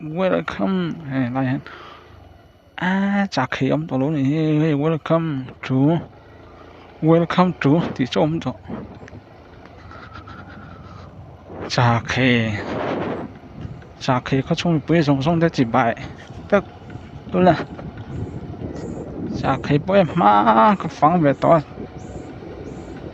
Welcome hei lai hian aaa chakhi a awm tawh lo a nih hi hei welcome to welcome to tih chu a awm tawh chakhi chakhi khaw chhung mipui zawng zawng te chi bai vek ula chakhi pawh hi hma ka fang ve tawh a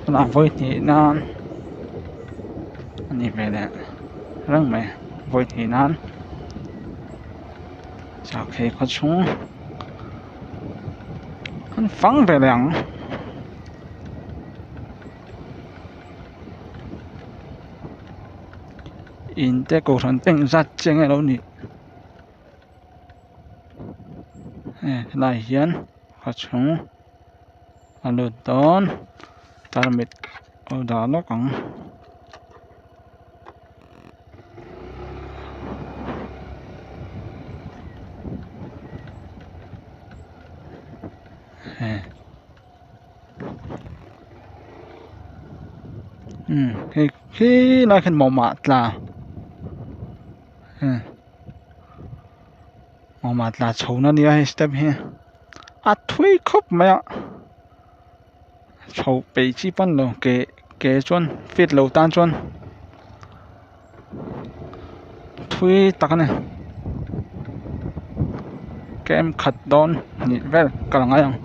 tunah vawi hnih nan a ni ve leh reng mai vawi hnih nan chakhi khaw chhung an fang ve leh ang. In te kohhran te engzat chiah nge lo nih hei helai hian khaw chhung a lut dawn tarmit a dah lawk ang. Umm hei khi lai khian mawmah tla mawmah tla chho na nia hei step hi a thui khawp mai a chho peih chi pawn lo ke ke chuan fit lo tan chuan thui tak a ni kem khat dawn hnih vel kal a ngai ang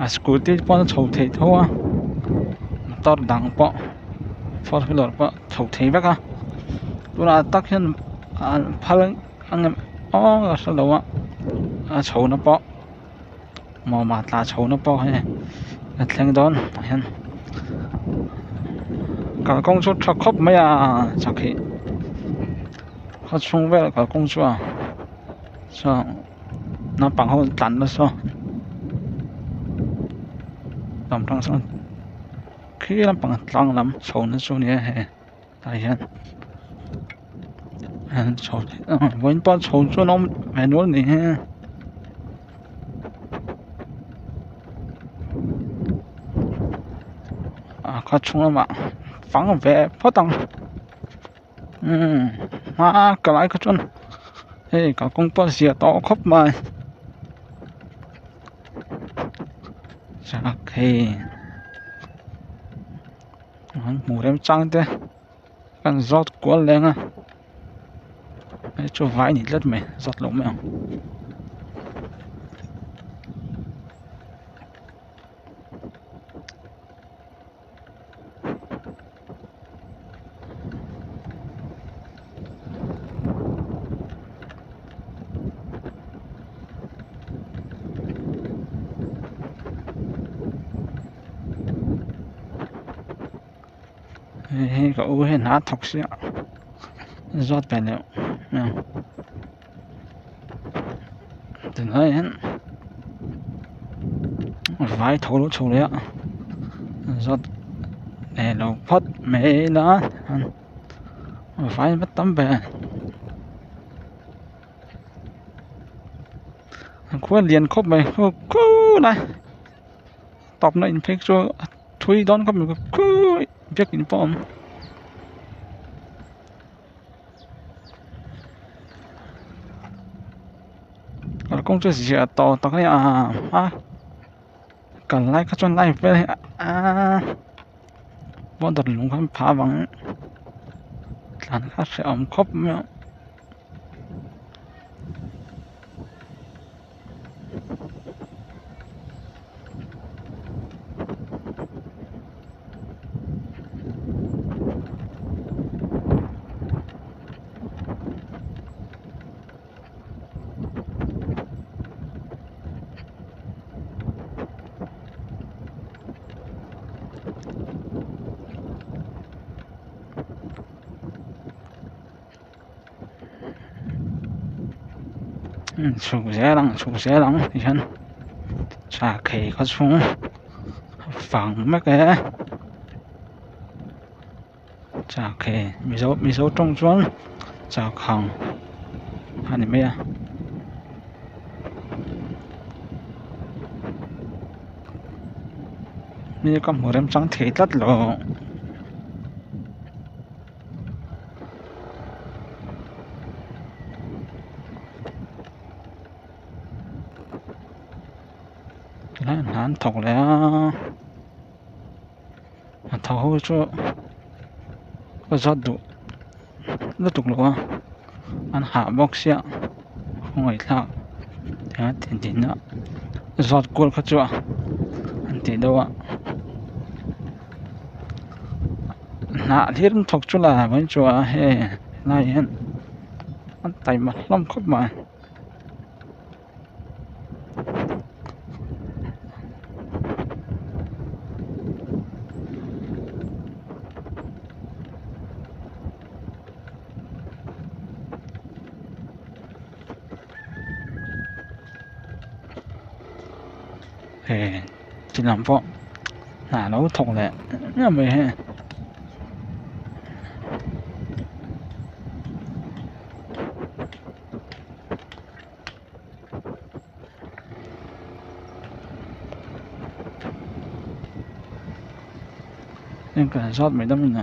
a scooty pawn a chho theih tho a motor dang pawh four wheeler pawh chho thei vek a tunah tak hian an phal ang em aw ka hre lo a a chho na pawh. Mawma tla chho na pawh hei a thleng dawn tah hian kalkawng chu tha khawp mai a chak hi khaw chhung vel kalkawng chu a chuan naupang ho an tlan nasa lam tang sawn khi lampang tlang lam chho na chu a ni a hei tah hian chho vawiin pawh chho chuan a awm ve nual a ni hi. A khaw chhung lamah fang ve phawt ang umm hma ka lai kha chuan hei kalkawng pawh a zia tawh khawp mai chak hei an hmuh remchang te kan zawt kual leng a hei chu vai a ni tlat mai zawt loh mai ang. Hei hi ka u hian a thawk sia zawt ve leh tunah hian vai tho lo chho leh a zawt ve lo phawt mai ila vai va tam ve an khua lian khawp mai khulai. Tawpna in phei chu a thui dawn khawp mai khuii biakin pawh a awm. Kalkawng chu ziah tawh tak a ni a a kal lai kha chuan lai vel hi aaa border lung kha an phah avangin tlan kha a hrehawm khawp mai a. Chhuk zel ang chhuk zel ang ti hian chakhei khaw chhung vang mek e chakhei mizo mizo tawng chuan chakhang a ni mai a. Mi ka hmu remchang thei tlat lo. Tilai hna an thawk leh a hnathawk ho chu ka zawt duh lutuk lo a an hah bawk sia khawngaihthlak tiang a zawt kual kha chu an tih deuh a hnah hlir an thawk chu la mai chu a hei helai hian an taima hlawm khawp mai. Hei ti lam pawh hna lo thawk leh em mai hei. Kan zawt mai dawn a ni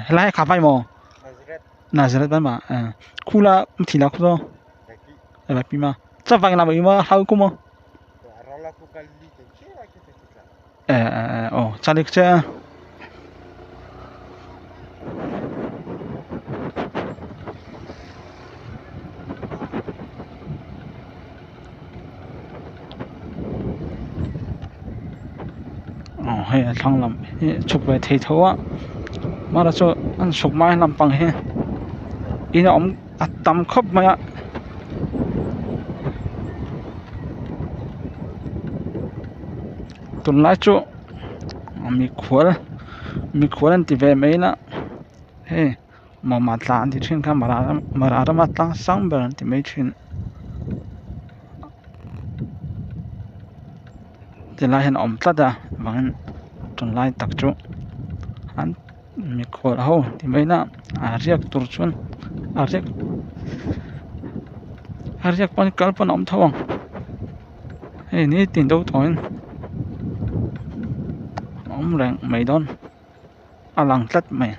helai kha vai maw aw hei a thlang lam hi chhuk ve thei tho a amaherawhchu an chhuk hma hian lampang hi in a awm a tam khawp mai a. Tunlai chu mikhual mikhual an ti ve mai ila hei mawma tla an ti thin kha mara rama tlang sang ber an ti mai thin tilai hian a awm tlat a avangin tunlai tak chu an mikhual ho ti mai ila a riak tur chuan a riak a riak pawn kal pawn a awm tho ang. Hei nitin deuh tawhin a awm reng mai dawn a lang tlat mai.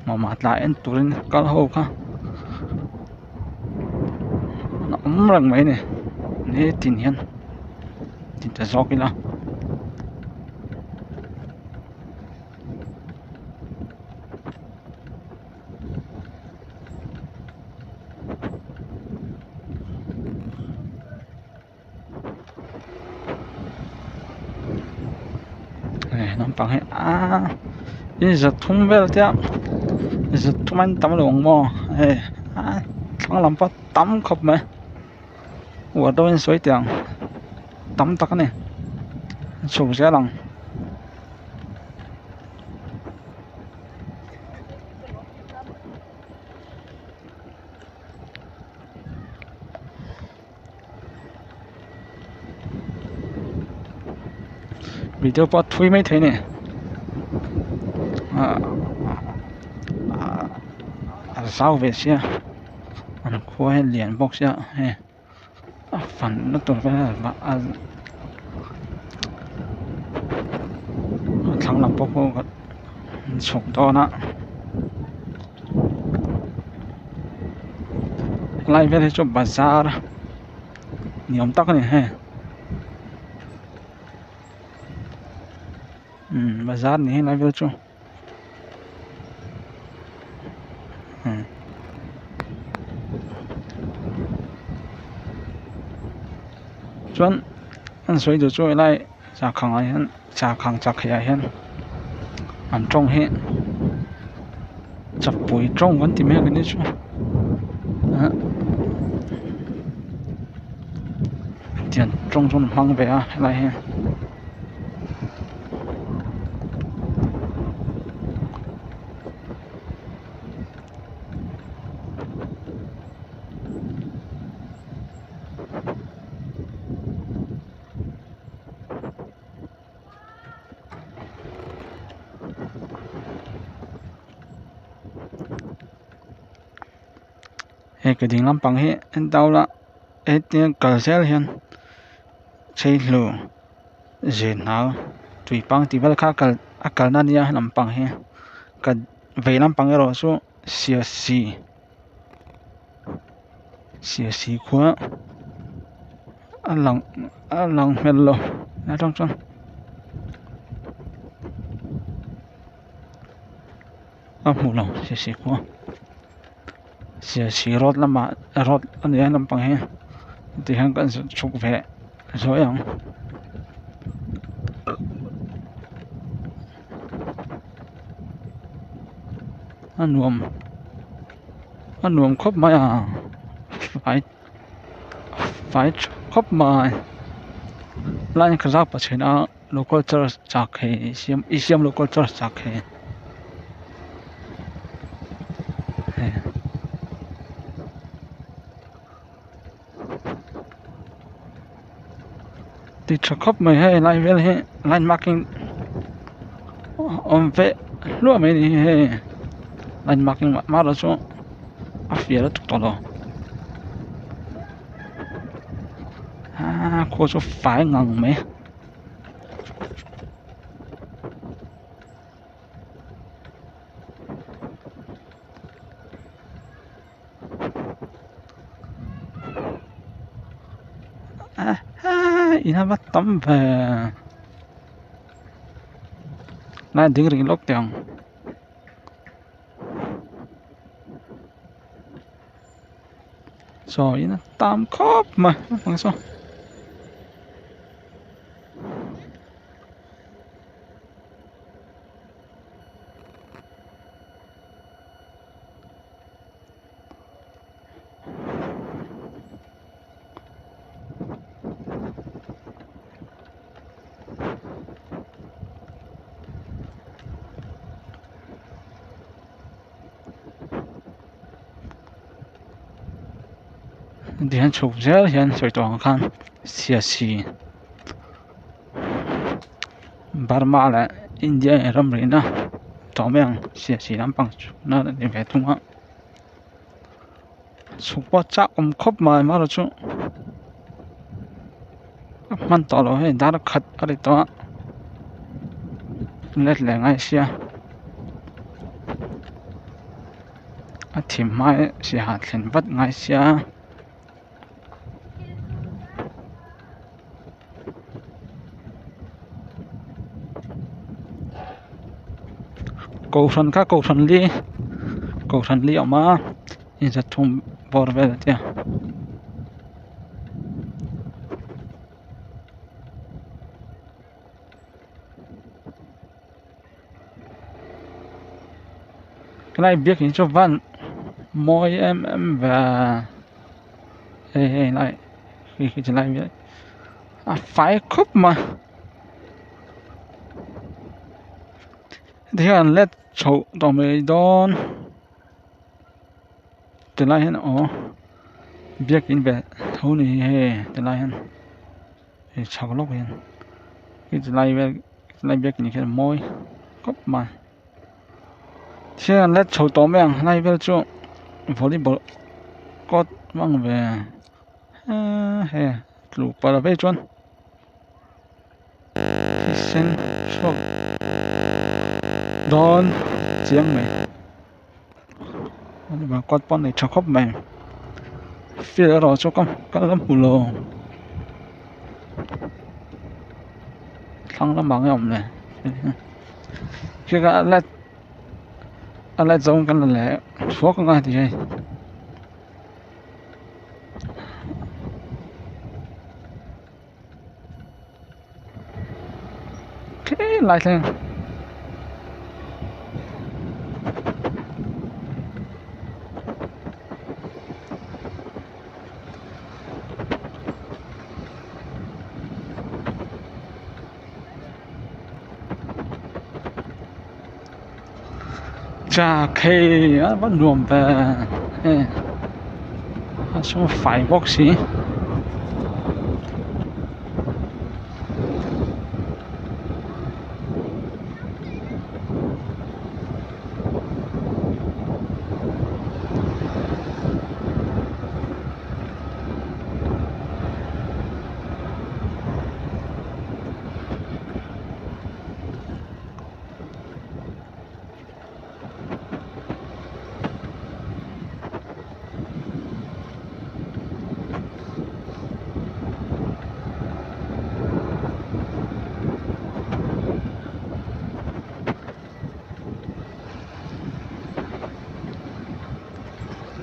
Mama tla en turin kal ho kha an awm reng mai a ni nitin hian ti ta zawk ila. Hei naupang hi aaa in zathum vel te a zathum an tam lo ang maw hei a thlang lam pawh tam khawp mai uar deuhin sawi teh ang tam tak a ni chhuk zel ang. Video pawh a thui maithei a ni ah a zau ve sia an khua hi a lian bawk sia hei a fan na tur vel a thlang lam pawh pawh an chhuk dawn a helai vel hi chu bazar ni awm tak a ni hei umm bazar ni helai vel chu. Chuan an sawi duh chu helai chakhang ah hian chakhang chakhei ah hian an tawng hi chapui tawng kan ti mek a ni chu ah tiang tawng chu an hmang ve a helai hi. He Hei ke ding lampang hi en dau la hetia kal zel hian chheihlu zin hau tuipang tih vel kha a kal a kalna a nia he lampang hi ka vei lampang erawh chu siasi siasi khua a lang a lang hmel lo atang chuan. A hmuh lo siasi khua siasi road lamah road a ni a lampang hi tihian kan chhuk ve zuai ang. A nuam a nuam khawp mai a fai fai tha khawp mai line kha zau pachhen a local church chak hei siam i siam local church chak hei hei. Ti tha khawp mai hei lai vel hi line marking awm ve hluah mai ni hei line marking mah mah lo chu a fiah lutuk tawh lo aaa khua chu fai ngang mai. In a va tam ve lai ding ring lawk teh ang. Saw in a tam khawp mai naupang saw. Tihian chhuk zel hian sawi tawh ang khan siasi Burma leh India in ramri na tawh mai ang siasi lampang chhukna a ni ve thung a chhuk pawh chak awm khawp mai amaherawhchu a hman tawh loh hei dar khat a ri tawh a let leh ngai sia a thim hma siaha thlen vat ngai sia. Kohhran kha kohhran li kohhran li a awm a inzathum bawr vel a tia. Helai biakin chu van mawi em em ve hei hei lai hei hi chu lai a fai khawp mai ti hian an let chhoh tawh mai dawn tilai hian aw biakin ve tho ni hei tilai hian. Hei chhak lawk hian khi ti lai vel ti lai biakin khian a mawi khawp mai thil an let chho tawh mai ang helai vel chu volleyball court hmang ve eee hei tlu palh vei chuan thisen chhuak dawn chiang mai volleyball court pawh a nei tha khawp mai field erawh chu ka la hmu lo thlang lamah nge a awm le khi kha a let a let zawng kan la leh thuak anga ti hei. Lai thleng cha khei a va nuam ve hei a chhung fai bawk si.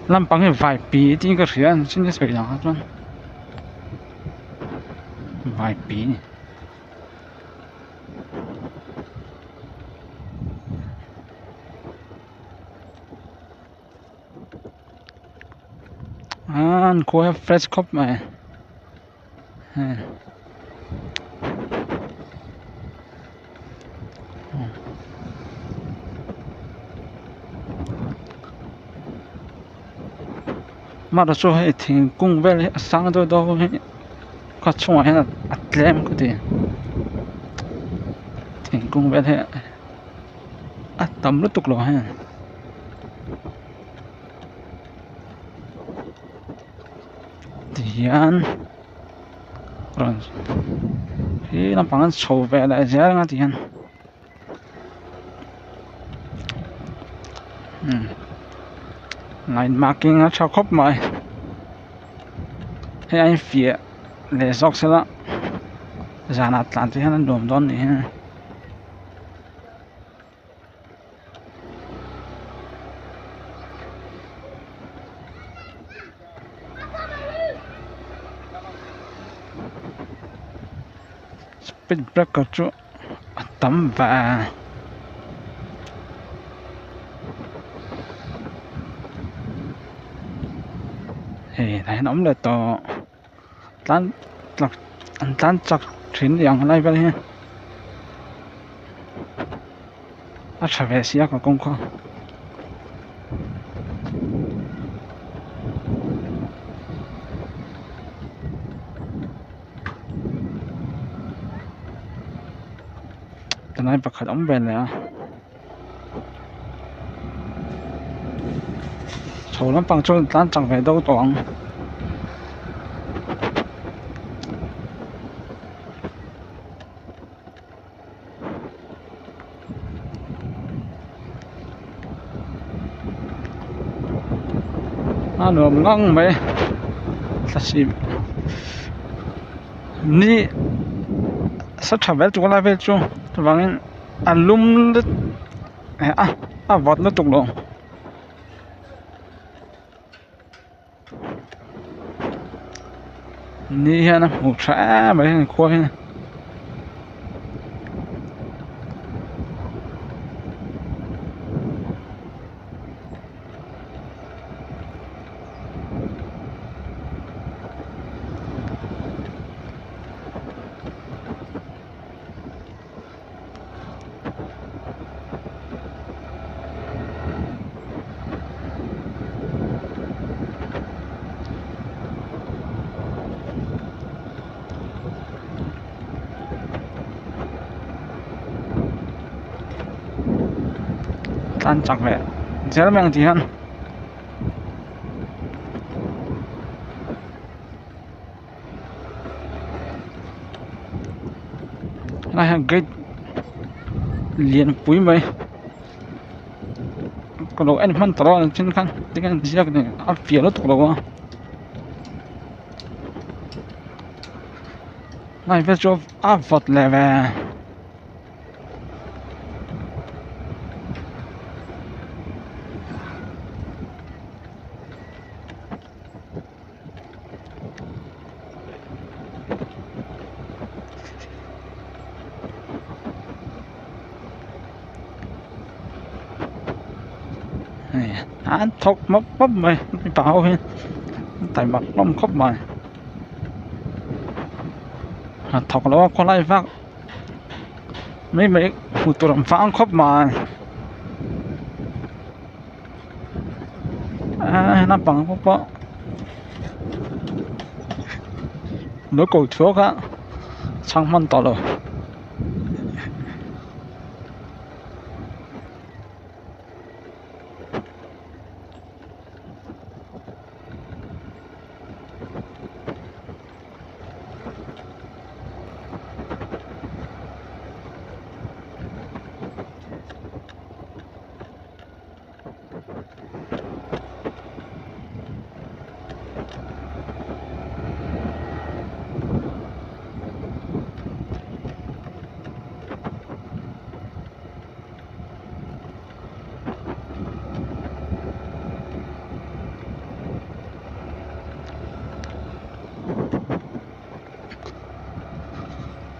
Lampang hi vaipi tiin ka hria a chin hi sawi dang ah chuan vaipi a ni. Aaa an khua hi a fresh khawp mai hei. Amaherawhchu chu hei thingkung vel hi a sang deuh deuh hi khaw chhungah hian a tlem ka ti thingkung vel hi a tam lutuk lo heng tihian. Rawn hi lampang an chho ve leh zel anga ti hian umm line marking a tha khawp mai hei a infiah leh zawk sela zanah tlan te hian a nuam dawn nih hi. Speed breaker chu a tam ve hei tah hian a awm leh tawh tlan chak an tlan chak thin ang lai vel hi a tha ve sia ka kawng kha. Tilai pakhat awm ve leh a chho lampang chuan tlan chak ve deuh tawh ang. A nuam ngang mai thlasik ni sa tha vel chu lai vel chu chuvangin a lum lut a a vawt lutuk lo. Ni hian a hmuh tha em mai heng khua hi. Tlan chak leh zel mai ang tih hian. Helai hian gate lian pui mai ka lo en hman tawh a then khan tikhian ziak nen a fiah lutuk lo a helai vel chu a vawt leh ve. An thawk mawp mawp mai mipa ho hi an taima hlawm khawp mai a thawk lo a khawlai vak mai mai hmuh tur an vang khawp mai. Aaa naupang ho pawh lo ko thuak a chhang hman tawh lo.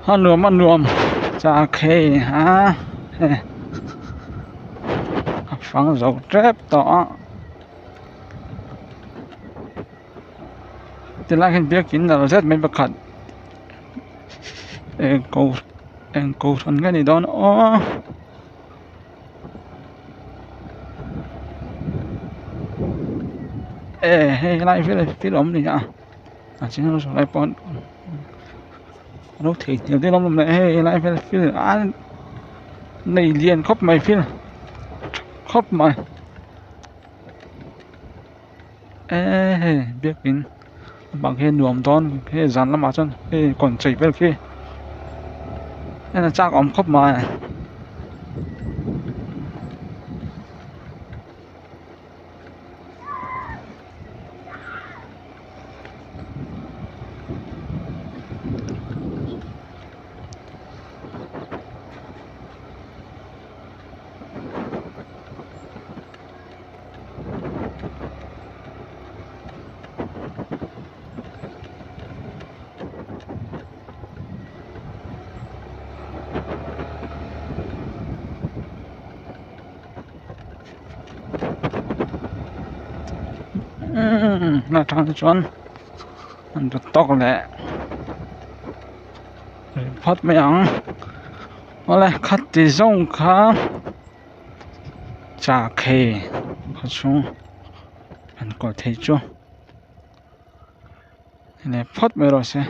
A nuam a nuam chakhei a hei a fang zo tep tawh a tilai hian biakin nalh zet mai pakhat eng ko eng kohhran nge ni dawn aw. E hei helai vel hi thil awm a ni a a chhing saw lai pawn alo theihnghilh deuh hlawm a hei helai vel field a nei lian khawp mai field tha khawp mai e hei biakin bang hi a nuam dawn hei zan lamah chuan hei kawn chei vel khi en a chak awm khawp mai. Umm atang chuan an rawt tawk leh phawt mai ang awle khati zawng kha chakhei khaw chhung an kawl thei chu leh phawt mai rawh se.